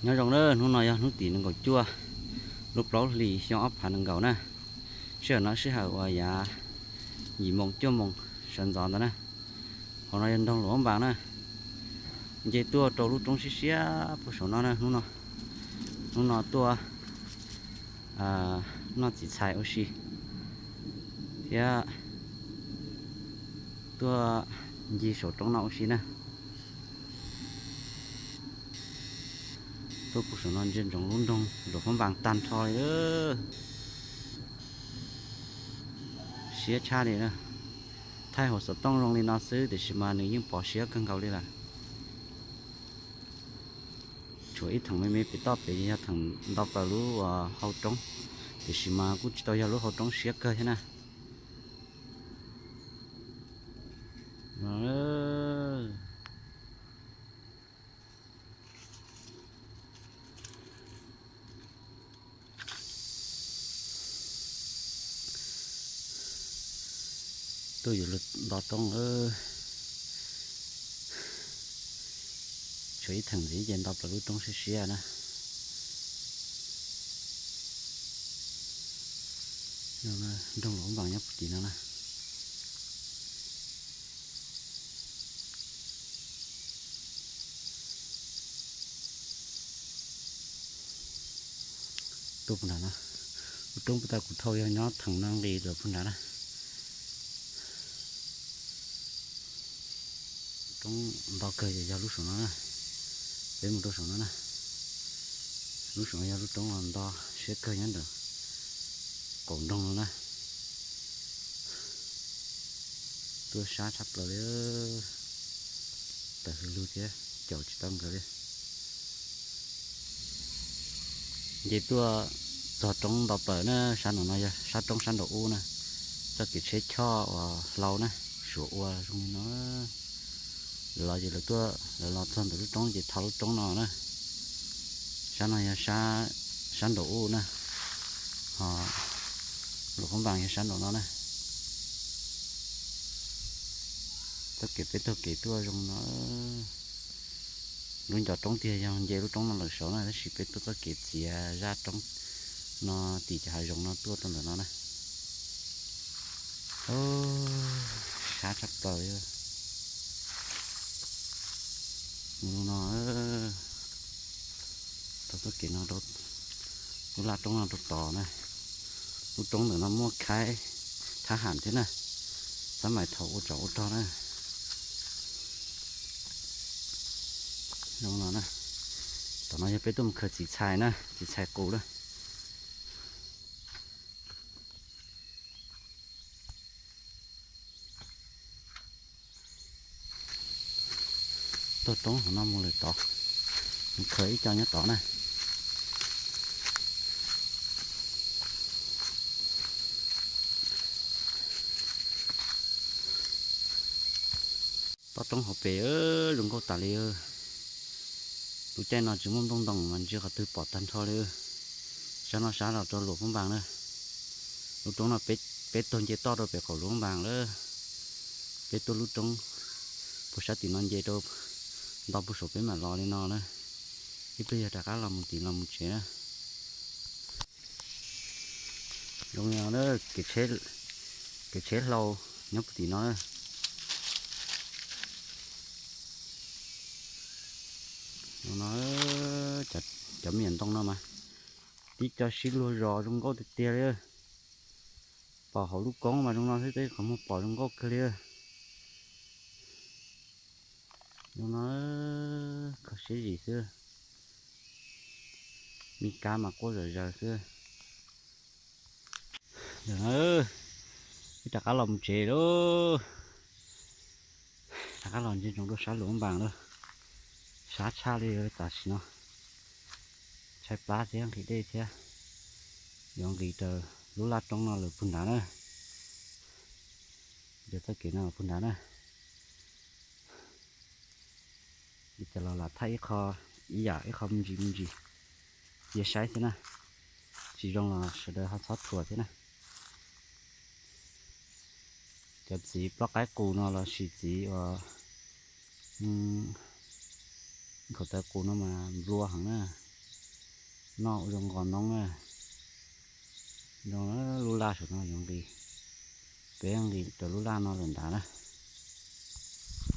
Nyob zoo na, hnub no yog hnub tim nees nkaum cuaj lub plaub hlis xyoo ob phav nees nkaum na. Sij hawm no sij hawm uas yav yim moos cuaj moos sawv ntxov ntawd na. Hauv no yog nroog Luam Npas na. Nce tuaj rau lub roob siab siab puag saum no na. Hnub no, hnub no tuaj noj txiv txhais ua si thiab tuaj ncig saum roob no ua si na. Tuaj puag saum no ntsia ntsoov lub nroog Luam Npas tag nrho li. Siab tshaj li na. Thaij hauv xov tooj zoo li no xwb tiam sis mas nws yeej pom siab kawg nkaus li lawm. Tshuav ib theem me me pem toj pem yog theem nto plaws lub hau roob, tiam sis mas kuj tsis tau yog lub hau roob siab kawg thiab na. Tuaj yuav luag nto roob, tshuav ib theem ntxiv ces nto plaws lub roob siab siab na. Nroog Luam Npas nyob puag tim no na. Tuaj puag nrad na, lub roob puag ta kuv thauj yog nyob theem no nqis lawm puag nrad na. Roob nto kawg yog lub saum no na, peb mus rau saum no na. Lub saum no yog lub roob uas nto siab kawg nyob ntawm qaum nroog no na. Tuaj sab tshaj plaws li, tawm hws lug thiab caum tsis tau nkawd li. Nce tuaj txog roob nto plaws na, sab nraum no yog sab roob sab nraum ub na. Txoj kev tsheb choj uas hlau na, suav ua zoo li no. Lawv los ces lawv tuaj, lawv los txog ntawm lub roob ces thov lub roob no na. Sab no yog sab nraum ub na, ho Luam Npas yog sab nraum no na. Txoj kev peb taug kev tuaj zoo no. Lub ncov roob tiag yog nce lub roob no lawm saud na, tab sis peb tuaj txoj kev txiav zaj roob no tim cov hav zoov no tuaj rau ntawm no na. Sab tshaj plaws li. Mus no, taug txoj kev no, lub laj roob no rau tod na. Lub roob ntawm no muaj khaib thab ham thiab na, xab mais thaum ua tsov ua rog na. Zoo no na, tom no yog peb tuaj mus khaws txiv txhais na, txiv txhais qus na. Taug roob hauv no mus lawm tod, mus khaws ib co nyob tod na. Toj roob hauv pes zoo nkauj tas li. Lub caij no tsis muaj nplooj ntoos mas ntsia qhov twg pom tag nrho li. Sab no sab los rau Luam Phab Npas na. Lub roob no peb tuaj nce toj rau pem qaum Luam Phab Npas lawm. Peb tuaj lub roob puag sab tim no nce rau nto puag saum peb mam los li no na. Ib pliag yog rov qab los mus tim los mus tsev na. Zoo li no, kev tsheb hlau nyob puag tim no. Zoo no, cov me nyuam ntoo no mas tib co sib luag zos zoo nkauj tiag tiag li. Pom hauv lub koob mas zoo no xwb, tej qhov muag pom zoo nkauj kawg li. Zoo no, kho siab zim xwb. Me kab mas quaj zom zaws xwb. Wb rov qab los mus tsev lauj. Rov qab los ntsia ntsoov rau sab Luam Phab Npas lauj. Sab tshaj li tam sim no. Tshaib plab thiab nqhis dej thiab. Yuav nqis raws lub laj roob no lawm puag nrad na. Yog txoj kev no puag nrad na. Li cas los lam thaij ib qho, ib yam ib qho me ntsis me ntsis cia saib xwb na. Tsis zoo los sawv daws ho txhob thuam thiab na. Cov txiv plaub qaib qus no los sis txiv uas nkhaus taw qus no mas nplua heev na. No ua zoo nqos noob na. Zoo lub laj saum no yuav nqis, peb nqis raws lub laj no lawm ntag na.